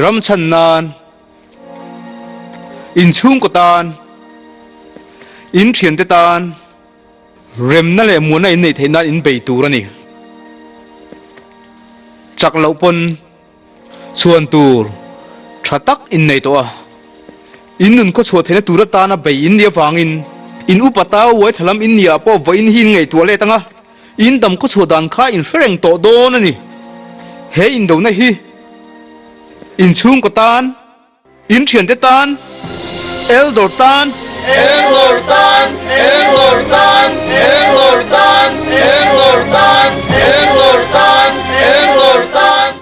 Ram chhan nan, in chhungkaw tan, in thiante tan remna leh muanna in neih theih nan in bei tur a ni. Chak loh pawn chhuan tur tha tak in nei tawh a, in nun khawchhuah theihna tur atana bei in nih avangin in upa ta uai tha lam in nih ah pawh vawiin hi in ngaihtuah let ang a, in dam khawchhuah dan kha in hre reng tawh dawn a ni. He indona hi in chhungkaw tan, In thiante tan, Eldor tan. Eldor tan, Eldor tan, Eldor tan, Eldor tan, Eldor tan, Eldor tan.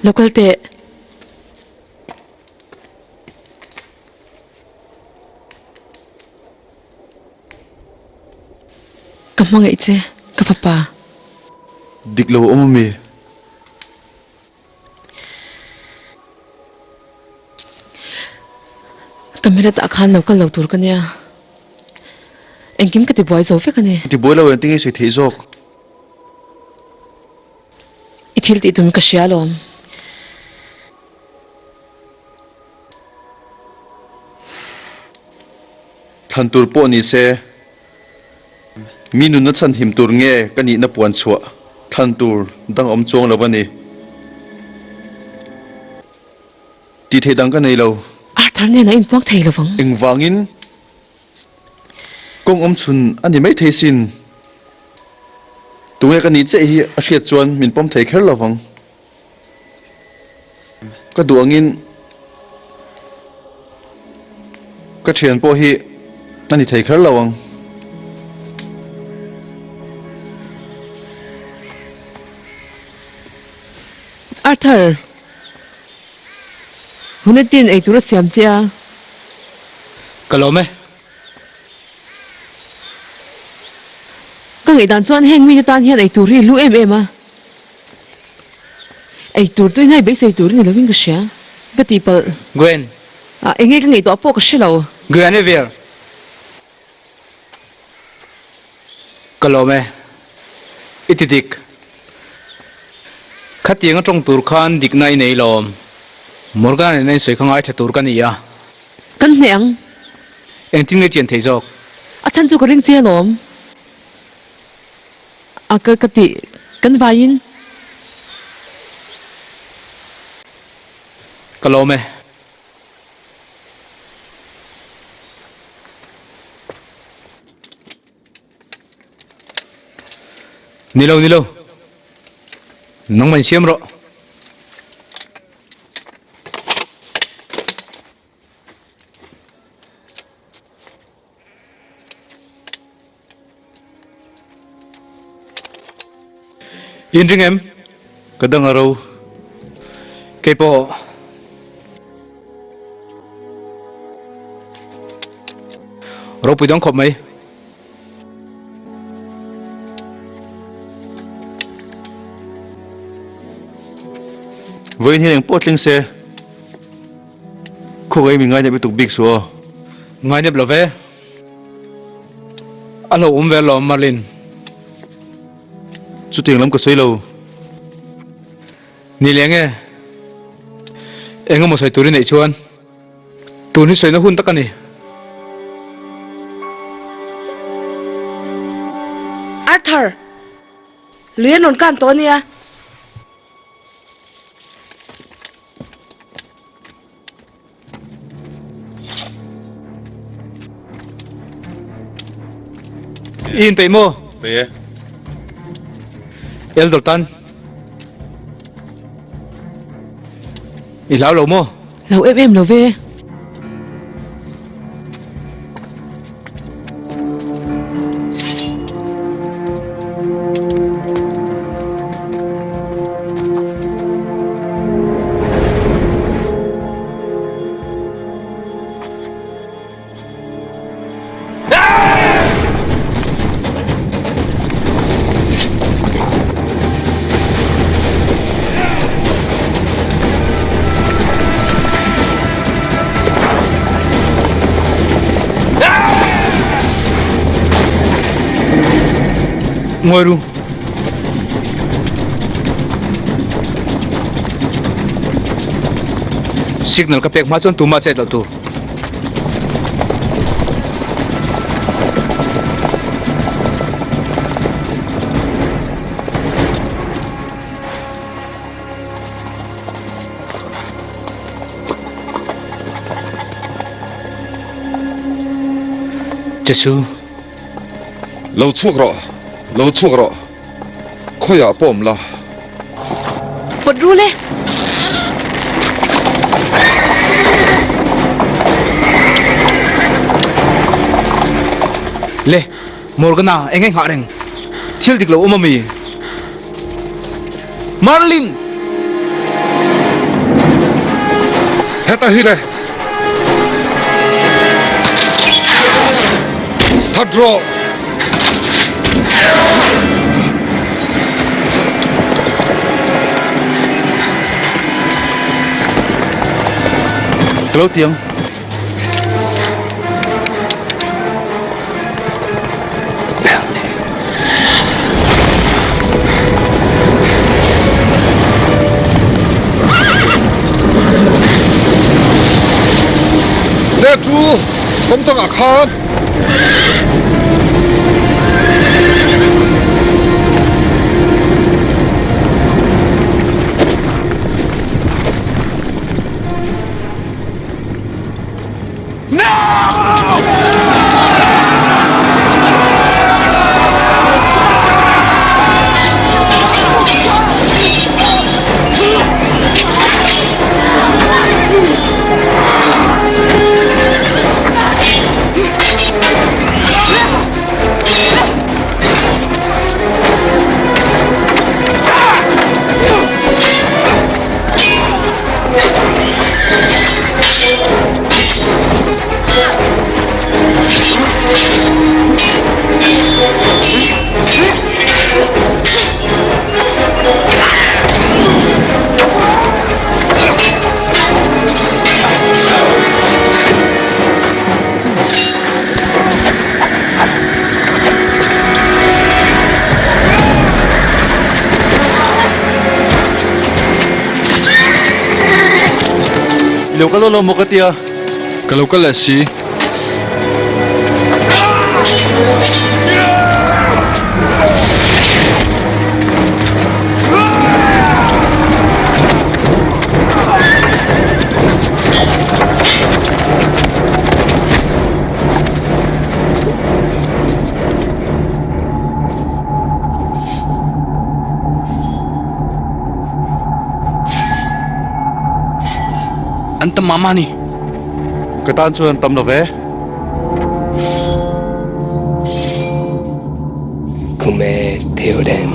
Lo kal teh. Ka hmangaih che, ka fapa. Dik lo awm ami? Ka hmel atah khan lo kal lo tur ka nia. Engkim ka ti buai zo vek a ni. Ti buai lo engtin nge i sawi theih zawk? I thil tih tum ka hria alawm. Thlan tur pawh ni se, mi nunna chhanhim tur nge ka nihna puan chhuah thlan tur dang awm chuang lo a ni. Tih theih dang ka nei lo. Arthur nen a inpuang thei lo vang. Engvangin kawng awm chhun a ni mai thei sin. Tunge ka nih chiah hi a hriat chuan min pawm thei kher lo vang. Ka duh angin ka thian pawh hi a ni thei kher lo ang. Arthur, Hunetin eitur a siam che a. Ka lawm e. Ka ngaihdan chuan heng mite tan hian eitur hi hlu em em a. Ei tur tuin hei beisei tur ni lovin ka hria. Ka tihpalh. Gwen. Ah, enge ka ngaihtuah pawh ka hre lo. Guinevere. Ka lawm e. I ti dik. Khatiang a tawng tur khan dikna i nei lawm. Morgana nena insawi kha ngaithla tur ka ni a. Kan hneh ang. Engtin nge chian thei zawk? A chhan chu ka ring che alawm. A ka ka tih kan vaiin. Ka lawm e. Ni lo ni lo. Nangmah insiam rawh. In ring em? Ka dang a ro. Kei pawh. Ropui dang khawp mai. Vawiin hian engpawh thleng se. Khawngaih min ngainep lutuk bik suh aw. Ngainep lo ve. A hlauh awm ve alawm Marlin. Chutiang lam ka sawi lo. Ni leng e. Eng emaw sawi tur i neih chuan tun hi sawina hun tak a ni. Arthur! Lui an rawn kan tawh a nia. I inpeih maw? Peih e. Eldor tan. I hlau lo maw? Hlau em em lo ve. Ngawi ru. Signal ka pek hma chuan tumah chet loh tur. Jesu. Lo chhuak rawh, lo chhuak rawh. Khawiah pawh awm la. Pawt rul e. Le, Morgana, eng nge nghah reng? Thil dik lo awm a mi? Merlin! Heta hi le. That rawh! Ka lo ti ang. Let chu kawmtangah khan. Lo kal lo maw ka tia. Ka lo kal leh si. An tam mah mah a ni. Ka tan chuan an tam lo ve. Kume Theoden.